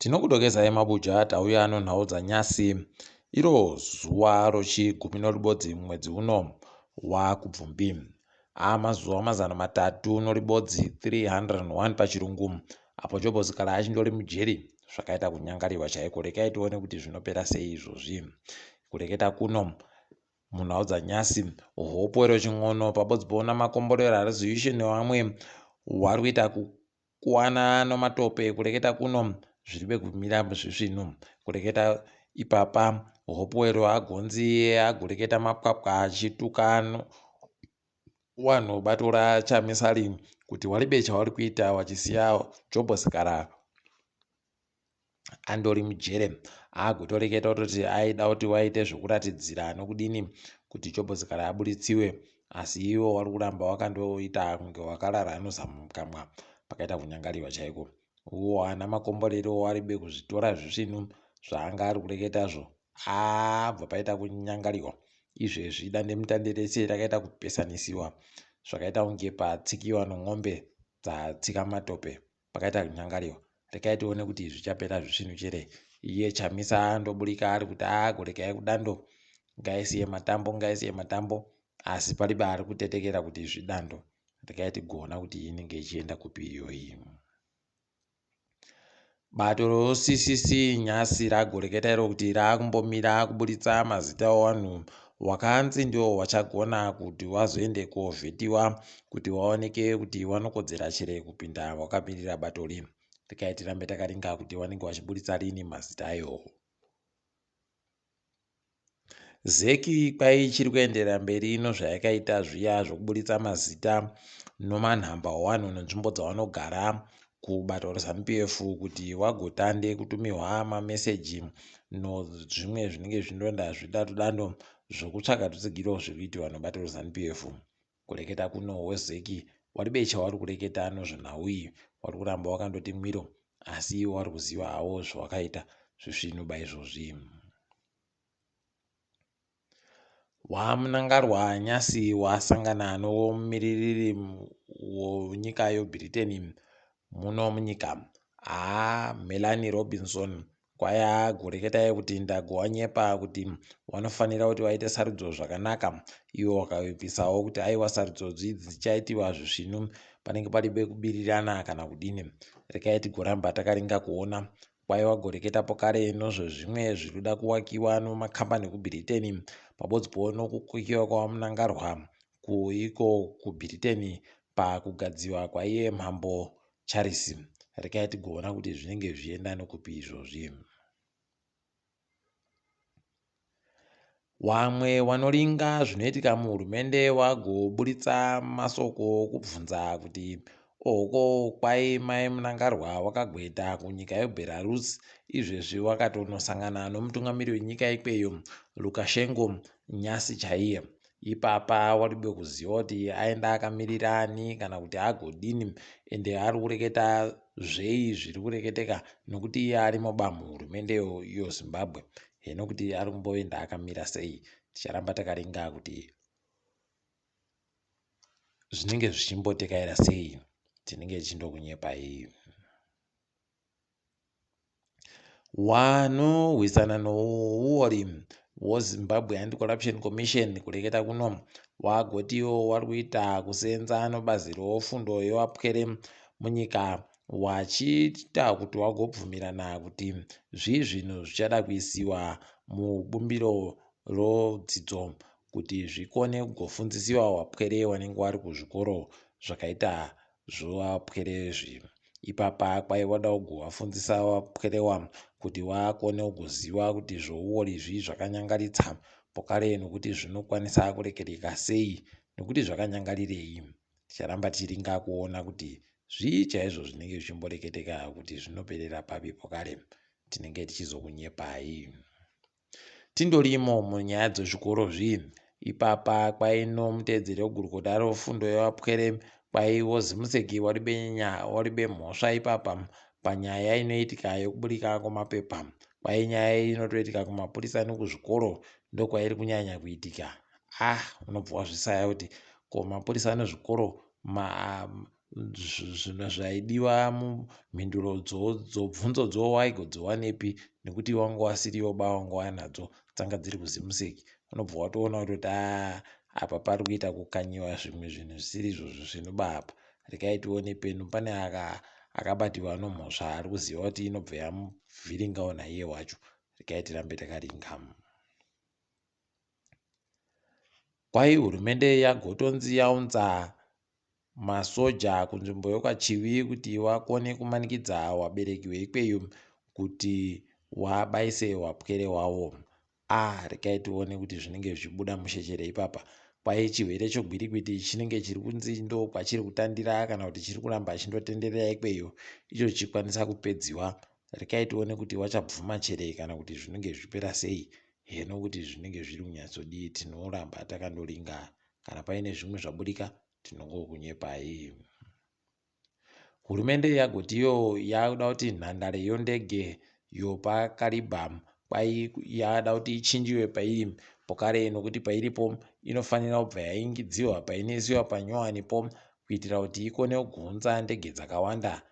Tinokudokezai mabuja tauya nonhau dzanyasi iro zuva rochigumi noribodzi mwedzi uno waKubvumbi. Amazuva 301 301 pachirungu apo Jobho Sikhala achindori mujeri zvakaita kunyangariwa chaiko. Rekai tione kuti zvinopera sei izvozvi. Kureketa kuno munhau dzanyasi Hopewell Chin'ono pabodzi poona Makomborero Haruzivishe nevamwe wari kuita Kuwana nomatope kureketa kuno zviribe kumira zvisvinu kureketa ipapa Hopewell agonzi agoreketa mapwapwa achituka wanhu bato raChamisali kuti waribe chawari kuita wachisiya Jobho Sikhala andori mujere agotoreketa kutoti aida kuti waite zvekuratidzira nokudini kuti Jobho Sikhala aburitsiwe asi iwo wari kuramba wakandoita kunge wakarara anozamu mukamwa pakaita kunyangariwa chaiko uwo ana makomborero waribe kuzvitora zvisvinu zvaanga ari kureketazvo abva paita kunyangariwa izvezvi dandemutande rese rakaita kupesanisiwa zvakaita kunge patsikiwa non'ombe dzatsika matope pakaita kunyangariwa rekai tione kuti zvichapera zvisvinu chere iye Chamisa andoburika ari kuti agorekai kudando ngaisiye matambo ngaisiye matambo asi paribe ari kutetekera kuti zvidando rekai tigoona kuti inenge ichienda kupi iyoyi. Bato roCCC nhasi ragoreketa iro kuti rakumbomira kuburitsa mazita evanhu wakanzi ndiwo wachagona kuti wazoende kovhetiwa kuti waoneke kuti wanokodzera chere kupinda wakamirira bato ri. Rekai tirambe takaringa kuti wanenge wachiburitsa rini mazita ayo. Zec kwai ichiri kuenderera mberi nozvayakaita zviya zvokuburitsa mazita nomanhamba owanhu nenzvimbo dzawanogara kubato reZanu-PF kuti wagotande kutumirwa mameseji nozvimwe zvinenge zvindonda zvidando-dando zvokutsvaga rutsigiro zviri kuitiwa nobato reZanu-PF. Kureketa kuno weZec waribe chawari kureketa nozvenhau iyi wari kuramba wakandoti mwiro asi iwo wari kuziva hawo zvawakaita zvisvinuba izvozvi. WaMnangarwa nyasi wasangana nomumiririri wenyika yeBritain muno munyika haa Melanie Robinson kwaya goreketai kuti ndagowanyepa kuti wanofanira kuti waite sarudzo zvakanaka iwo wakabvisawo kuti aiwa sarudzo dzichaitiwa zvisvinu panenge paribe kubirirana kana kudini rekai tigoramba takaringa kuona Kwaiva goreketa pokare nozvezvimwe zviri kuda kuwakiwa nomakambani ekuBhiriteni pabodzipo nokukokiwa kwaVaMnangarwa kuiko kuBhiriteni pakugadziwa kwaiye Mambo Charles. Rekai tigoona kuti zvinenge zvichienda nokupi izvozvi. Wamwe wanoringa zvinoitika muhurumende wagoburitsa masoko okubvunza kuti ohoko kwai mai Mnangarwa wakagweta kunyika yeBelarus izvezvi wakatonosangana nomutungamiri wenyika ikweyo Lukashenko nyasi chaiye. Ipapa waribe kuziva kuti aenda akamirira ani kana kuti agodini ende ari kureketa zvei zviri kureketeka nokuti iye arimo ba muhurumende yoZimbabwe. Heno kuti ari kumboenda akamira sei ticharamba takaringa kuti zvinenge zvichimbotekaira sei tinenge tichindokunyepai. Wanorwisana nouwori woZimbabwe Anti-Corruption Commission kureketa kuno wagotiwo wari kuita kusenza nobazi rofundo yewapwere munyika wachiita kuti wagobvumirana kuti zvii zvinhu zvichada kuisiwa mubumbiro rodzidzo kuti zvikone kugofundzisiwa wapwere wanenge wari kuzvikoro zvakaita zvowapwere izvi. Ipapa kwaiwada kugowafundzisa wapwerewa kuti wakone kugoziwa kuti zvouwori izvi zvakanyangaritsa pokare nokuti zvinokwanisa kurekereka sei nokuti zvakanyangarirei. Ticharamba tichiringa kuona kuti zvii chaizvo zvinenge zvichimboreketeka kuti zvinoperera papi pokare tinenge tichizokunyepai. Tindorimo munyaya dzezvikoro zvi ipapa kwaino muteedzeri wegurukota rofundo yevapwere kwaiwo Zimuseki waribe mhosva ipapa panyaya inoitika yekuburika kwemapepa kwai nyaya iyi inotoitika kumapurisa nekuzvikoro ndokwairi kunyanya kuitika ah unobva wazvisaya kuti ko mapurisa nezvikoro ma Zvinhu zvaidiwa mumhinduro dzobvunzo dzo waigodziwanepi nekuti wanga wasiriwo ba wanga wanadzo dzanga dziri kuZimuseki. Unobva watoona kutoti aa apa pari kuita kukanyiwa zvimwe zvinhu zvisiri izvo zvisvinu ba apa. Regai tione penu pane akabatiwa nomhosva ari kuziva kuti inobva yamuvhiringawo naiye wacho. Regai tirambe takaringa. Kwai hurumende yagotonzi yaunza masoja kunzvimbo yekwaChivi kuti wakone kumanikidza wabereki weikweyo kuti wabaise wapwere wawo. Ah, regai tione kuti zvinenge zvichibuda mushe chere ipapa. Kwai chirwere chogwirikwiti chinenge chiri kunzi ndokwachiri kutandira kana kuti chiri kuramba chindotenderera ikweyo icho chichikwanisa kupedziwa. Regai tione kuti wachabvuma chere kana kuti zvinenge zvichipera sei. Heno kuti zvinenge zviri kunyatsodii tinoramba takandoringa. Kana paine zvimwe zvabudika tinongokunyepai. Hurumende yagoti iyo yakuda kuti nhandare yondege yopa Kariba kwai yada kuti ichinjiwe pairi pokare nokuti pairipo inofanira kubva yaingidziwa painoisiwa panyowanipo kuitira kuti ikone kuunza ndege dzakawanda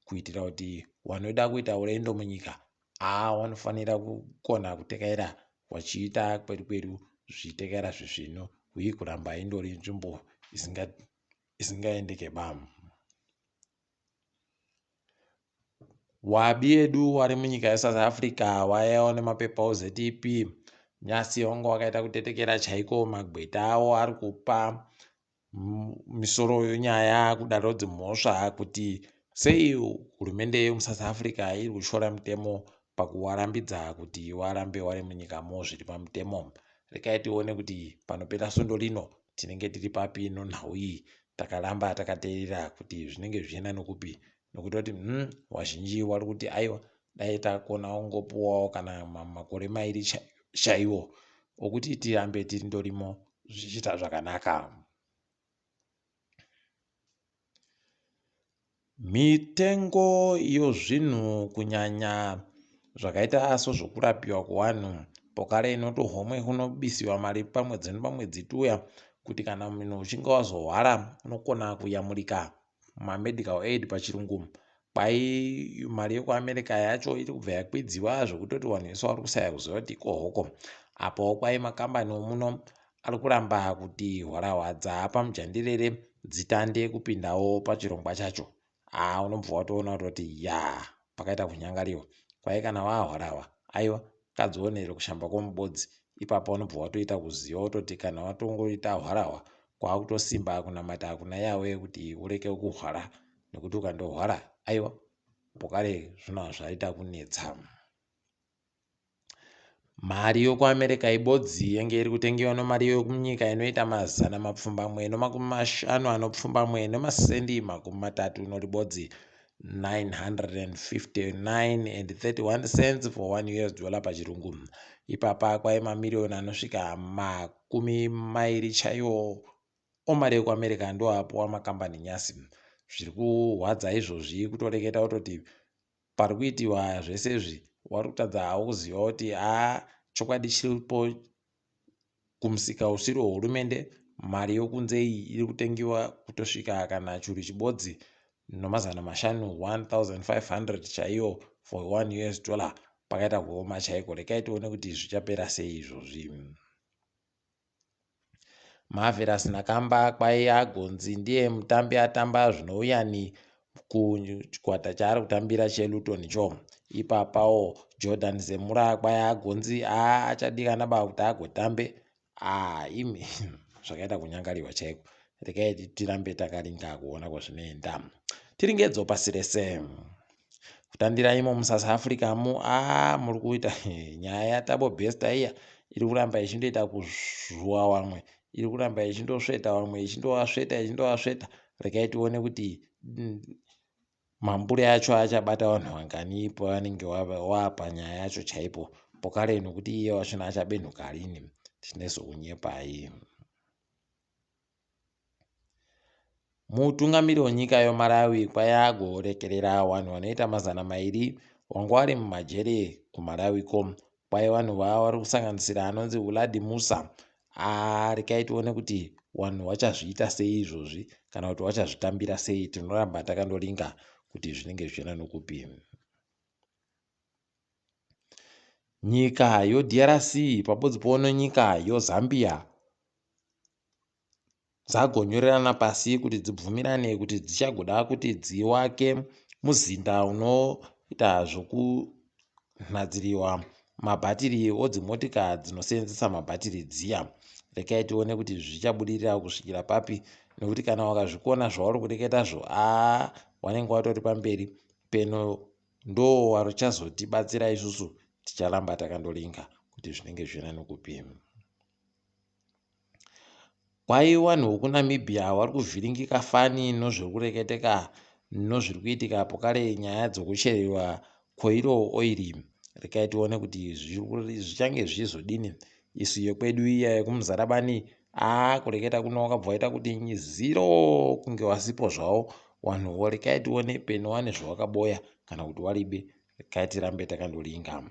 kuitira kuti wanoda kuita urendo munyika aa wanofanira kukona kutekaira wachiita kweru kweru zvichitekaira zvezvino uye kuramba indori nzvimbo isingaendeke ba. Wabi edu wari munyika yeSouth Africa waiyawo nemapepa oZEP nyasi wanga wakaita kutetekera chaiko magweta awo ari kupa misoro yenyaya kudare redzimhosva kuti sei hurumende yemuSouth Africa iri kutyora mutemo pakuwarambidza kuti warambe wari munyikamo zviri pamutemo. Rekai tione kuti panopera svondo rino tinenge tiri papi nonhau iyi takaramba takateerera kuti zvinenge zvichienda nokupi nokutoti wazhinji wari kuti aiwa dai takona kungopuwawo kana makore mairi chaiwo okuti tirambe tiri ndorimo zvichiita zvakanaka. Mitengo yozvinhu kunyanya zvakaita sozvokurapiwa kwevanhu pokare inoti homwe kunobisiwa mari pamwedzi nepamwedzi tuya kuti kana munhu uchinge wazohwara unokona kuyamurika mamedical aid pachirungu. Kwai mari yekuAmerica yacho iri kubva yakwidziwa zvekutoti vanhu vese vari kusaya kuziva kuti ikohoko. Apowo kwai makambani omuno ari kuramba kuti hwarahwa dzaapamujandirere dzitande kupindawo pachirongwa chacho. Haa unobva watoona kutoti yaa pakaita kunyangariwa. Kwai kana waahwarahwa aiwa kadzionere kushamba kwomubodzi. Ipapo unobva watoita kuziva wototi kana watongoita hwarahwa kwakutosimba kunamata kuna Yahweh kuti ureke kuhwara nekuti ukandohwara aiwa pokare zvinova zvaita kunetsa. Mari yokuAmerica ibodzi yenge iri kutengewa nomari yomunyika inoita 559 nemasendi 31 959 and 31 cents for 1 US dollar pachirungu. Ipapa kwai mamiriyoni anosvika 20 chaiwo omari yekuAmerica ndoapuwa makambani nyasi. Zviri kurwadza izvozvi kutoreketa kutoti pari kuitiwa zvese izvi wari kutadza hawo kuziva kuti haa chokwadi chiripo kumusika usiri wehurumende mari yokunze iyi iri kutengiwa kutosvika kana churu chibodzi nomazana 5 1500 chaiyo for 1 US dollar. Pakaita kuoma chaiko. Rekai tione kuti zvichapera sei izvozvi. Marvelous Nakamba kwai agonzi ndiye mutambi atamba zvinouyani kuchikwata chaari kutambira cheLuton cho. Ipapawo Jordan Zemura kwai agonzi achadikana ba kuti agotambe. Imi zvakaita kunyangariwa chaiko. Rekai tirambe takaringa kuona kwazvinoenda. Tiringedzo pasi rese. Kutandira imo muSouth Africa mu muri kuita nyaya yaThabo Bester iya iri kuramba ichindoita kuzvuwa vamwe, iri kuramba ichindosveta vamwe, ichindovasveta ichindovasveta. Rekai tione kuti mambure acho achabata vanhu vangani pavanenge wapa nyaya yacho chaipo pokare nokuti iye wachona achabenhuka rini tinezokunyepai. Mutungamiri wenyika yeMalawi kwai agorekerera vanhu vanoita 200 vanga vari mumajere kuMalawi ko. Kwai vanhu vava vari kusanganisira anonzi Uladi Musa. Rekai tione kuti Wanhu wachazviita sei izvozvi kana kuti wachazvitambira sei? Tinoramba takandoringa kuti zvinenge zvichienda nokupi. Nyika yoDRC pabodzi pono nyika yoZambia dzagonyorerana pasi kuti dzibvumirane kuti dzichagoda kuti dziwake muzinda unoita zvokunhadziriwa mabhatiri odzimotika dzinoseenzesa mabhatiri dziya. Rekai tione kuti zvichabudirira kusvikira papi, nekuti kana wakazvikona zvauri kureketazvo, aa wanenge watori pamberi peno. Ndo waruchazotibatsira isusu, ticharamba takandoringa kuti zvinenge zvichienda nokupi. Kwai wanhu wekuNamibia wari kuvhiringika fani nozviri kureketeka nozviri kuitika pokare nyaya dzokucherewa koiro oiri. Rekai tione kuti zvichange zvichizodini. Isu yekwedu iya yekuMuzarabani, aa kureketa kuno wakabva waita kuti zero kunge wasipo zvawo. Wanhuwo rekai tione peno wane zvawakaboya kana kuti waribe. Rekai tirambe takandoringa.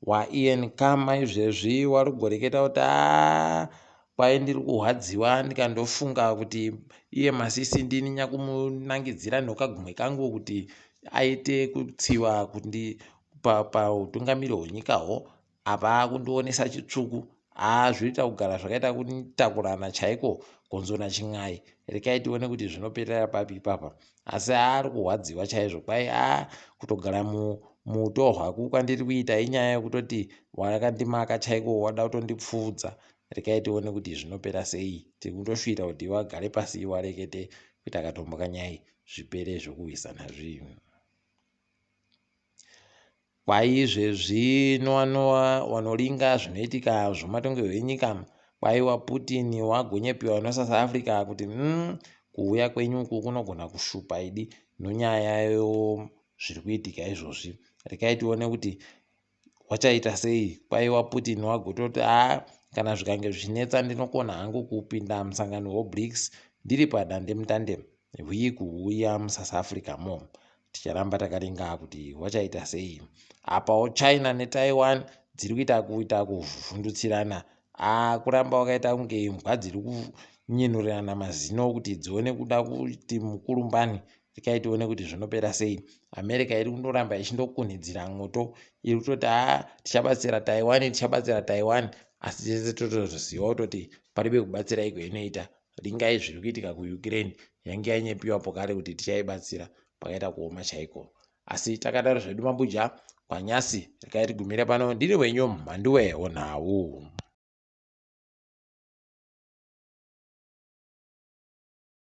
WaIan Khama izvezvi wari kugoreketa kuti aa kwai ndiri kuhwadziwa ndikandofunga kuti iye Masisi ndini nyakumunangidzira nokagumwe kangu kuti aite kutsiwa kuti pautungamiri hwenyikaho, apa akundionesa chitsvuku. Haa zvinoita kugara zvakaita kutakurana chaiko gonzo nachin'ai. Rekai tione kuti zvinoperera papi ipapa. Asi ari kuhwadziwa chaizvo, kwai a kutogara mutohwaku kwandiri kuita inyaya yekutoti wakandimaka chaiko, wada kutondipfuudza. Rekai tione kuti zvinopera sei. Tiri kundoshuwira kuti wagare pasi warekete kuita katombo kanyai zvipere zvokuhwisana zvinhu. Kwaizvezvi noa wanoringa zvinoitika zvomatongerwo enyika, kwaiwa Putin wagonyepiwa noSouth Africa kuti kuuya kwenyu uku kunogona kushupa idi nonyaya yozviri kuitika izvozvi. Rekai tione kuti wachaita sei. Kwaiwa Putin wagototi a kana zvikange zvichinetsa ndinokona hangu kupinda musangano weBRICS ndiri padandemutande hwii kuuya muSouth Africa mo. Ticharamba takaringa kuti wachaita sei. Apawo China neTaiwan dziri kuita kuita kuvhundutsirana, a kuramba wakaita kunge imbwa dziri kunyenurirana mazino kuti dzione kuda kuti mukurumbani. Rekai tione kuti zvinopera sei. America iri kundoramba ichindokunhidzira mwoto, iri kutoti a tichabatsira Taiwan, tichabatsira Taiwan, asi tese totoziva kutoti paribe kubatsira iko inoita. Ringai zviri kuitika kuUkraine, yange yanyepiwa pokare kuti tichaibatsira, pakaita kuoma chaiko. Asi takadaro zvedu mabuja kwanyasi, rekai tigumire pano. Ndiri wenyu Mhanduwe wenhau.